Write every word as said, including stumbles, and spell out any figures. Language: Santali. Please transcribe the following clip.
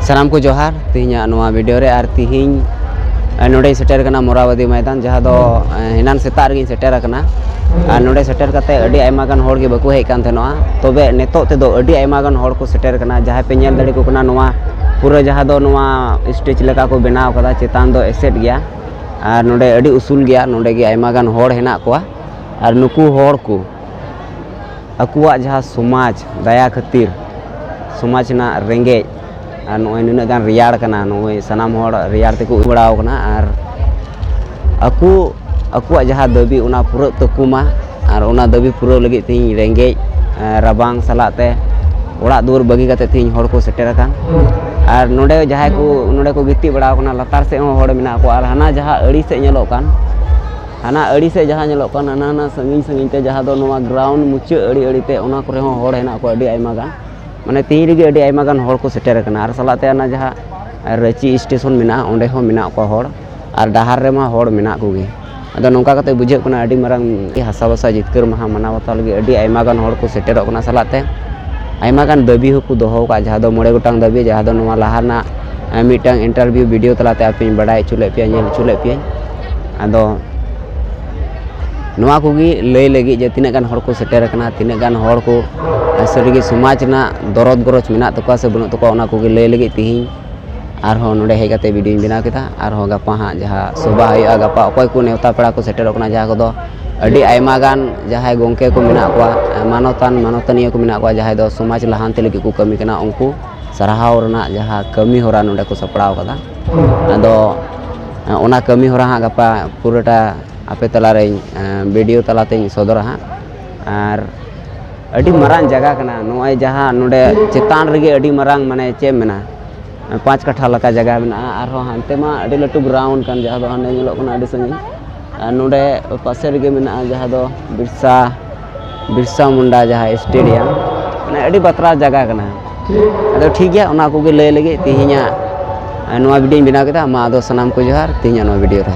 ᱥᱟᱱᱟᱢ ᱠᱚ ᱡᱚᱦᱟᱨ ᱛᱮᱦᱮᱧᱟᱜ ᱱᱚᱣᱟ ᱵᱷᱤᱰᱤᱭᱳ ᱨᱮ᱾ ᱟᱨ ᱛᱮᱦᱮᱧ, ᱮ, ᱱᱚᱰᱮᱧ ᱥᱮᱴᱮᱨ ᱟᱠᱟᱱᱟ ᱢᱚᱨᱟᱵᱟᱫᱤ ᱢᱚᱭᱫᱟᱱ, ᱡᱟᱦᱟᱸ ᱫᱚ, ᱮ, ᱮᱱᱟᱱ ᱥᱮᱛᱟᱜ ᱨᱮᱜᱮᱧ ᱥᱮᱴᱮᱨ ᱟᱠᱟᱱᱟ᱾ ᱟᱨ ᱱᱚᱰᱮ ᱥᱮᱴᱮᱨ ᱠᱟᱛᱮ ᱟᱹᱰᱤ ᱟᱭᱢᱟ ᱜᱟᱱ ᱦᱚᱲ ᱜᱮ ᱵᱟᱠᱚ ᱦᱮᱡ ᱠᱟᱱ ᱛᱟᱦᱮᱱᱚᱜᱼᱟ, ᱛᱚᱵᱮ ᱱᱤᱛᱚᱜ ᱛᱮᱫᱚ ᱟᱹᱰᱤ ᱟᱭᱢᱟ ᱜᱟᱱ ᱦᱚᱲ ᱠᱚ ᱥᱮᱴᱮᱨ ᱟᱠᱟᱱᱟ᱾ ᱡᱟᱦᱟᱸᱭ ᱯᱮ ᱧᱮᱞ ᱫᱟᱲᱮ ᱠᱚ ᱠᱟᱱᱟ, ᱱᱚᱣᱟ ᱯᱩᱨᱟᱹ ᱡᱟᱦᱟᱸ ᱫᱚ ᱱᱚᱣᱟ ᱥᱴᱮᱡᱽ ᱞᱮᱠᱟ ᱠᱚ ᱵᱮᱱᱟᱣ ᱠᱟᱫᱟ, ᱪᱮᱛᱟᱱ ᱫᱚ ᱮᱥᱮᱫ ᱜᱮᱭᱟ ᱟᱨ ᱱᱚᱰᱮ ᱟᱹᱰᱤ ᱩᱥᱩᱞ ᱜᱮᱭᱟ᱾ ᱱᱚᱰᱮ ᱜᱮ ᱟᱭᱢᱟ ᱜᱟᱱ ᱦᱚᱲ ᱦᱮᱱᱟᱜ ᱠᱚᱣᱟ᱾ ᱟᱨ ᱱᱩᱠᱩ ᱦᱚᱲ ᱠᱚ ᱟᱠᱚᱣᱟᱜ ᱡᱟᱦᱟᱸ ᱥᱚᱢᱟᱡᱽ ᱫᱟᱭᱟ ᱠᱷᱟᱹᱛᱤᱨ, ᱥᱚᱢᱟᱡᱽ ᱨᱮᱱᱟᱜ ᱨᱮᱸᱜᱮᱡ ᱟᱨ ᱱᱚᱜᱼᱚᱭ ᱱᱩᱱᱟᱹᱜ ᱜᱟᱱ ᱨᱮᱭᱟᱲ ᱠᱟᱱᱟ, ᱱᱚᱜᱼᱚᱭ ᱥᱟᱱᱟᱢ ᱦᱚᱲ ᱨᱮᱭᱟᱲ ᱛᱮᱠᱚ ᱩᱭᱩ ᱵᱟᱲᱟᱣ ᱠᱟᱱᱟ᱾ ᱟᱨ ᱟᱠᱚ ᱟᱠᱚᱣᱟᱜ ᱡᱟᱦᱟᱸ ᱫᱟᱹᱵᱤ, ᱚᱱᱟ ᱯᱩᱨᱟᱹᱜ ᱛᱟᱠᱚ ᱢᱟ᱾ ᱟᱨ ᱚᱱᱟ ᱫᱟᱹᱵᱤ ᱯᱩᱨᱟᱹᱣ ᱞᱟᱹᱜᱤᱫ ᱛᱮᱦᱮᱧ ᱨᱮᱸᱜᱮᱡ, ᱮ, ᱨᱟᱵᱟᱝ ᱥᱟᱞᱟᱜ ᱛᱮ ᱚᱲᱟᱜ ᱫᱩᱣᱟᱹᱨ ᱵᱟᱹᱜᱤ ᱠᱟᱛᱮ ᱛᱮᱦᱮᱧ ᱦᱚᱲ ᱠᱚ ᱥᱮᱴᱮᱨ ᱟᱠᱟᱱ᱾ ᱟᱨ ᱱᱚᱰᱮ ᱡᱟᱦᱟᱸᱭ ᱠᱚ ᱱᱚᱰᱮ ᱠᱚ ᱜᱤᱛᱤᱡ ᱵᱟᱲᱟᱣ ᱠᱟᱱᱟ, ᱞᱟᱛᱟᱨ ᱥᱮᱫ ᱦᱚᱸ ᱦᱚᱲ ᱢᱮᱱᱟᱜ ᱠᱚᱣᱟ᱾ ᱟᱨ ᱦᱟᱱᱟ ᱡᱟᱦᱟᱸ ᱟᱹᱲᱤ ᱥᱮᱫ ᱧᱮᱞᱚᱜ ᱠᱟᱱ, ᱦᱟᱱᱟ ᱟᱹᱲᱤ ᱥᱮᱫ ᱡᱟᱦᱟᱸ ᱧᱮᱞᱚᱜ ᱠᱟᱱ, ᱦᱟᱱᱟ ᱦᱟᱱᱟ ᱥᱟᱺᱜᱤᱧ ᱥᱟᱺᱜᱤᱧ ᱛᱮ, ᱡᱟᱦᱟᱸ ᱫᱚ ᱱᱚᱣᱟ ᱜᱨᱟᱣᱩᱱᱰ ᱢᱩᱪᱟᱹᱫ ᱟᱹᱲᱤ ᱟᱹᱲᱤ ᱛᱮ, ᱚᱱᱟ ᱠᱚᱨᱮ ᱦᱚᱸ ᱦᱚᱲ ᱦᱮᱱᱟᱜ ᱠᱚᱣᱟ ᱟᱹᱰᱤ ᱟᱭᱢᱟ ᱜᱟᱱ᱾ ᱢᱟᱱᱮ ᱛᱮᱦᱤᱧ ᱨᱮᱜᱮ ᱟᱹᱰᱤ ᱟᱭᱢᱟ ᱜᱟᱱ ᱦᱚᱲ ᱠᱚ ᱥᱮᱴᱮᱨ ᱟᱠᱟᱱᱟ᱾ ᱟᱨ ᱥᱟᱞᱟᱜ ᱛᱮ ᱚᱱᱟ ᱡᱟᱦᱟᱸ ᱨᱟᱺᱪᱤ ᱥᱴᱮᱥᱚᱱ ᱢᱮᱱᱟᱜᱼᱟ, ᱚᱸᱰᱮ ᱦᱚᱸ ᱢᱮᱱᱟᱜ ᱠᱚᱣᱟ ᱦᱚᱲ᱾ ᱟᱨ ᱰᱟᱦᱟᱨ ᱨᱮᱢᱟ ᱦᱚᱲ ᱢᱮᱱᱟᱜ ᱠᱚᱜᱮ᱾ ᱟᱫᱚ ᱱᱚᱝᱠᱟ ᱠᱟᱛᱮ ᱵᱩᱡᱷᱟᱹᱜ ᱠᱟᱱᱟ, ᱟᱹᱰᱤ ᱢᱟᱨᱟᱝ ᱦᱟᱥᱟ ᱵᱷᱟᱥᱟ ᱡᱤᱛᱠᱟᱹᱨ ᱢᱟᱦᱟ ᱢᱟᱱᱟᱣ ᱵᱟᱛᱟᱣ ᱞᱟᱹᱜᱤᱫ ᱟᱹᱰᱤ ᱟᱭᱢᱟ ᱜᱟᱱ ᱦᱚᱲ ᱠᱚ ᱥᱮᱴᱮᱨᱚᱜ ᱠᱟᱱᱟ᱾ ᱥᱟᱞᱟᱜ ᱛᱮ ᱟᱭᱢᱟ ᱜᱟᱱ ᱫᱟᱹᱵᱤ ᱦᱚᱸᱠᱚ ᱫᱚᱦᱚ ᱟᱠᱟᱫ, ᱡᱟᱦᱟᱸ ᱫᱚ ᱢᱚᱬᱮ ᱜᱚᱴᱟᱝ ᱫᱟᱹᱵᱤ, ᱡᱟᱦᱟᱸ ᱫᱚ ᱱᱚᱣᱟ ᱞᱟᱦᱟ ᱨᱮᱱᱟᱜ, ᱮ, ᱢᱤᱫᱴᱟᱝ ᱤᱱᱴᱟᱨᱵᱷᱤᱭᱩ ᱵᱷᱤᱰᱤᱭᱳ ᱛᱟᱞᱟᱛᱮ ᱟᱯᱮᱧ ᱵᱟᱰᱟᱭ ᱦᱚᱪᱚ ᱞᱮᱫ ᱯᱮᱭᱟ, ᱧᱮᱞ ᱦᱚᱪᱚ ᱞᱮᱫ ᱯᱮᱭᱟᱧ᱾ ᱟᱫᱚ ᱱᱚᱣᱟ ᱠᱚᱜᱮ ᱞᱟᱹᱭ ᱞᱟᱹᱜᱤᱫ ᱡᱮ ᱛᱤᱱᱟᱹᱜ ᱜᱟᱱ ᱦᱚᱲ ᱠᱚ ᱥᱮᱴᱮᱨ ᱟᱠᱟᱱᱟ, ᱛᱤᱱᱟᱹᱜ ᱜᱟᱱ ᱦᱚᱲ ᱠᱚ, ᱮ, ᱥᱟᱹᱨᱤᱜᱮ ᱥᱚᱢᱟᱡᱽ ᱨᱮᱱᱟᱜ ᱫᱚᱨᱚᱫ ᱜᱚᱨᱚᱡᱽ ᱢᱮᱱᱟᱜ ᱛᱟᱠᱚᱣᱟ ᱥᱮ ᱵᱟᱹᱱᱩᱜ ᱛᱟᱠᱚᱣᱟ, ᱚᱱᱟ ᱠᱚᱜᱮ ᱞᱟᱹᱭ ᱞᱟᱹᱜᱤᱫ ᱛᱮᱦᱮᱧ ᱟᱨᱦᱚᱸ ᱱᱚᱰᱮ ᱦᱮᱡ ᱠᱟᱛᱮ ᱵᱷᱤᱰᱤᱭᱳᱧ ᱵᱮᱱᱟᱣ ᱠᱮᱫᱟ᱾ ᱟᱨᱦᱚᱸ ᱜᱟᱯᱟ ᱦᱟᱸᱜ ᱡᱟᱦᱟᱸ ᱥᱚᱵᱷᱟ ᱦᱩᱭᱩᱜᱼᱟ, ᱜᱟᱯᱟ ᱚᱠᱚᱭ ᱠᱚ ᱱᱮᱣᱛᱟ ᱯᱮᱲᱟ ᱠᱚ ᱥᱮᱴᱮᱨᱚᱜ ᱠᱟᱱᱟ, ᱡᱟᱦᱟᱸ ᱠᱚᱫᱚ ᱟᱹᱰᱤ ᱟᱭᱢᱟ ᱜᱟᱱ ᱡᱟᱦᱟᱸᱭ ᱜᱚᱢᱠᱮ ᱠᱚ ᱢᱮᱱᱟᱜ ᱠᱚᱣᱟ, ᱢᱟᱱᱚᱛᱟᱱ ᱢᱟᱱᱚᱛᱟᱱᱤᱭᱟᱹ ᱠᱚ ᱢᱮᱱᱟᱜ ᱠᱚᱣᱟ, ᱡᱟᱦᱟᱸᱭ ᱫᱚ ᱥᱚᱢᱟᱡᱽ ᱞᱟᱦᱟᱱᱛᱤ ᱞᱟᱹᱜᱤᱫ ᱠᱚ ᱠᱟᱹᱢᱤ ᱠᱟᱱᱟ, ᱩᱱᱠᱩ ᱥᱟᱨᱦᱟᱣ ᱨᱮᱱᱟᱜ ᱡᱟᱦᱟᱸ ᱠᱟᱹᱢᱤ ᱦᱚᱨᱟ ᱱᱚᱰᱮ ᱠᱚ ᱥᱟᱯᱲᱟᱣ ᱠᱟᱫᱟ᱾ ᱟᱫᱚ ᱚᱱᱟ ᱠᱟᱹᱢᱤ ᱦᱚᱨᱟ ᱦᱟᱸᱜ ᱜᱟᱯᱟ ᱯᱩᱨᱟᱹᱴᱟ ᱟᱯᱮ ᱛᱟᱞᱟᱨᱮᱧ, ᱮᱸ, ᱵᱷᱤᱰᱤᱭᱳ ᱛᱟᱞᱟᱛᱮᱧ ᱥᱚᱫᱚᱨᱟ ᱦᱟᱸᱜ᱾ ᱟᱨ ᱟᱹᱰᱤ ᱢᱟᱨᱟᱝ ᱡᱟᱭᱜᱟ ᱠᱟᱱᱟ ᱱᱚᱜᱼᱚᱭ, ᱡᱟᱦᱟᱸ ᱱᱚᱰᱮ ᱪᱮᱛᱟᱱ ᱨᱮᱜᱮ ᱟᱹᱰᱤ ᱢᱟᱨᱟᱝ, ᱢᱟᱱᱮ ᱪᱮᱫ ᱮᱢ ᱢᱮᱱᱟ, ᱯᱟᱸᱪ ᱠᱟᱴᱷᱟ ᱞᱮᱠᱟ ᱡᱟᱭᱜᱟ ᱢᱮᱱᱟᱜᱼᱟ᱾ ᱟᱨᱦᱚᱸ ᱦᱟᱱᱛᱮ ᱢᱟ ᱟᱹᱰᱤ ᱞᱟᱹᱴᱩ ᱜᱨᱟᱣᱩᱱᱰ ᱠᱟᱱ, ᱡᱟᱦᱟᱸ ᱫᱚ ᱦᱟᱸᱰᱮ ᱧᱮᱞᱚᱜ ᱠᱟᱱᱟ ᱟᱹᱰᱤ ᱥᱟᱺᱜᱤᱧ᱾ ᱟᱨ ᱱᱚᱰᱮ ᱯᱟᱥᱮ ᱨᱮᱜᱮ ᱢᱮᱱᱟᱜᱼᱟ ᱡᱟᱦᱟᱸ ᱫᱚ ᱵᱤᱨᱥᱟ, ᱵᱤᱨᱥᱟ ᱢᱩᱱᱰᱟ ᱡᱟᱦᱟᱸ ᱥᱴᱮᱰᱤᱭᱟᱢ, ᱢᱟᱱᱮ ᱟᱹᱰᱤ ᱵᱟᱛᱨᱟᱣ ᱡᱟᱭᱜᱟ ᱠᱟᱱᱟ᱾ ᱟᱫᱚ ᱴᱷᱤᱠ ᱜᱮᱭᱟ, ᱚᱱᱟ ᱠᱚᱜᱮ ᱞᱟᱹᱭ ᱞᱟᱹᱜᱤᱫ ᱛᱮᱦᱮᱧᱟᱜ, ᱮ, ᱱᱚᱣᱟ ᱵᱷᱤᱰᱤᱭᱳᱧ ᱵᱮᱱᱟᱣ ᱠᱮᱫᱟ᱾ ᱢᱟ ᱟᱫᱚ ᱥᱟᱱᱟᱢ ᱠᱚ ᱡᱚᱦᱟᱨ ᱛᱮᱦᱮᱧᱟᱜ ᱱᱚᱣᱟ ᱵᱷᱤᱰᱤᱭᱳ ᱨᱮ᱾